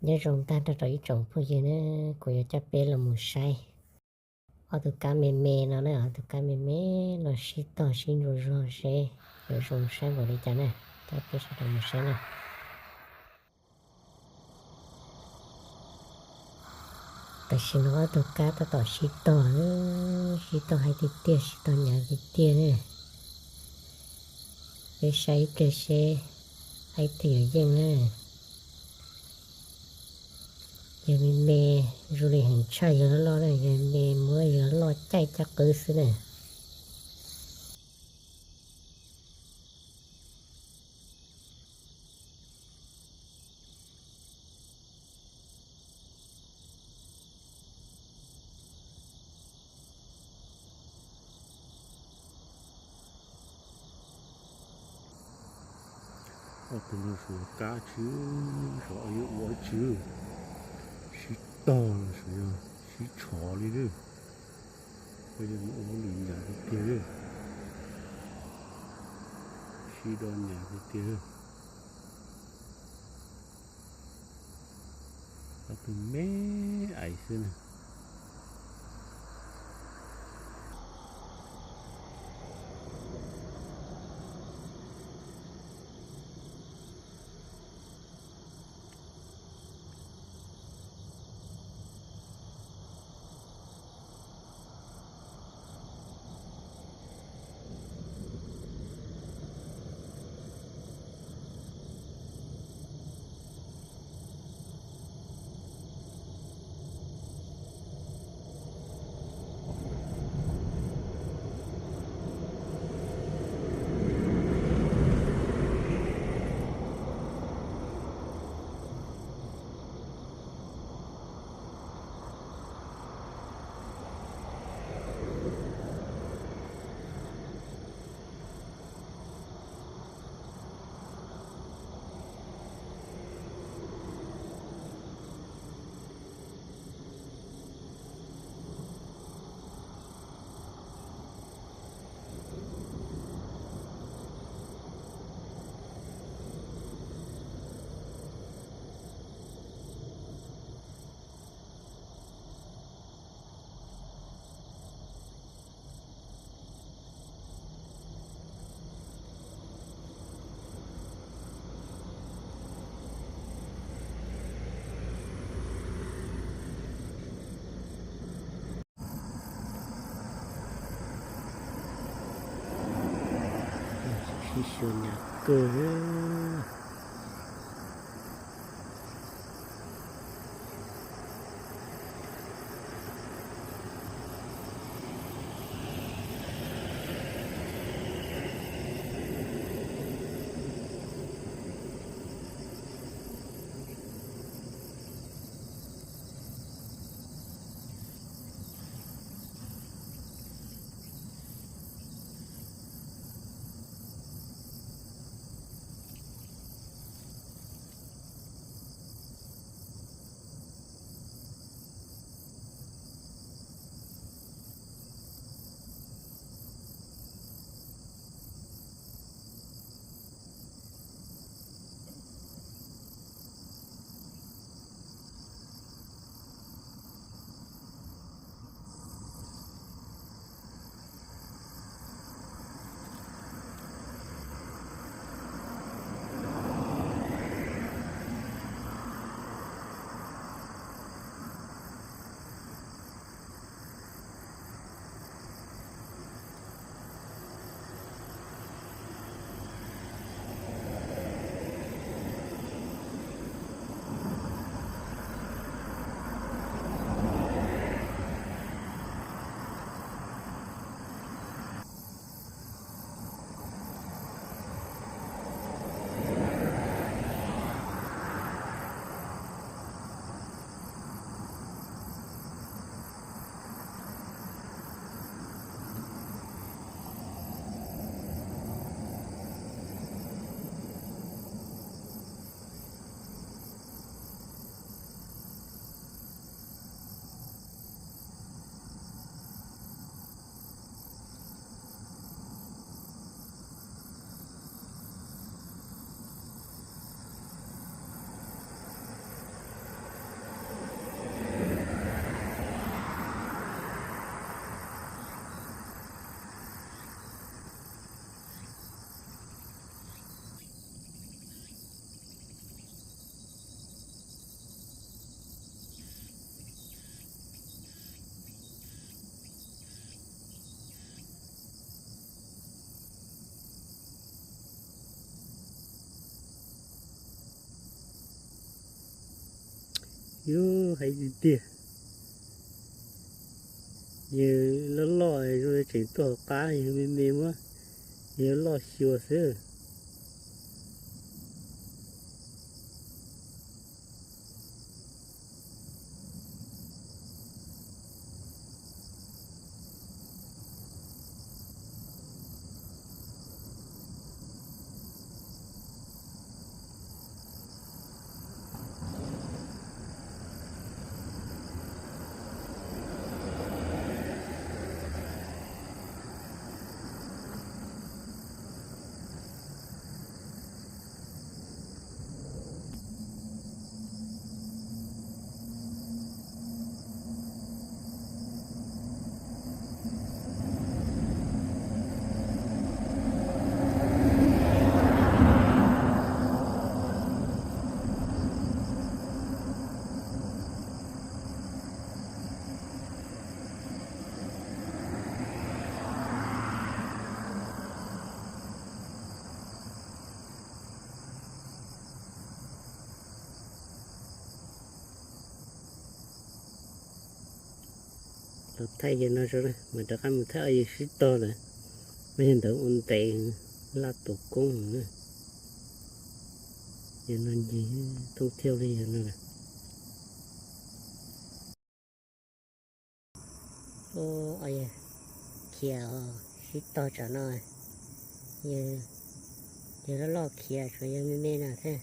Nyob zoo tag nrho rau ib tsoom phooj ywg na, kuv yuav coj peb los mus saib ob tug kab me me no na, ob tug kab me me no sib tog sib ntsuas zog seb yuav zoo saib npaum li cas na, coj peb sawv daws mus saib na. Tam sim no ob tug kab tab tom sib tog, sib tog hais tiag tiag, sib tog hnyav tiag tiag na. Peb saib ib pliag seb ib tug yuav yeej na. Yog me me, zoo li heev tshaj yog loj loj na, yog me muab yog loj caij caj qwb xwb na. Ob tug no suav kab tsi, suav yuav ua tsi, sib tog los suav yog sib tshov li lawm. Yog mus ua hauj lwm hnyav tiag tiag, sib do hnyav tiag tiag. Ob tug me ais xwb na. Sib xyuas hnyav kawg. Yus hais tiag tiag, yawg loj loj zoo tseem tuaj hauv qab, yawg me me muab yawg loj xyuas xwb. Los thaij yawg no, mas rov qab mus thaij yawg sib tog lawm. Mas yawg ntawd ua ntev, laj tus koob na. Yawg no ncig thooj thiaj li yawg no. Ua, khiav sib tog tsam no, yawg loj loj khiav, tshuav yawg me me no thiab.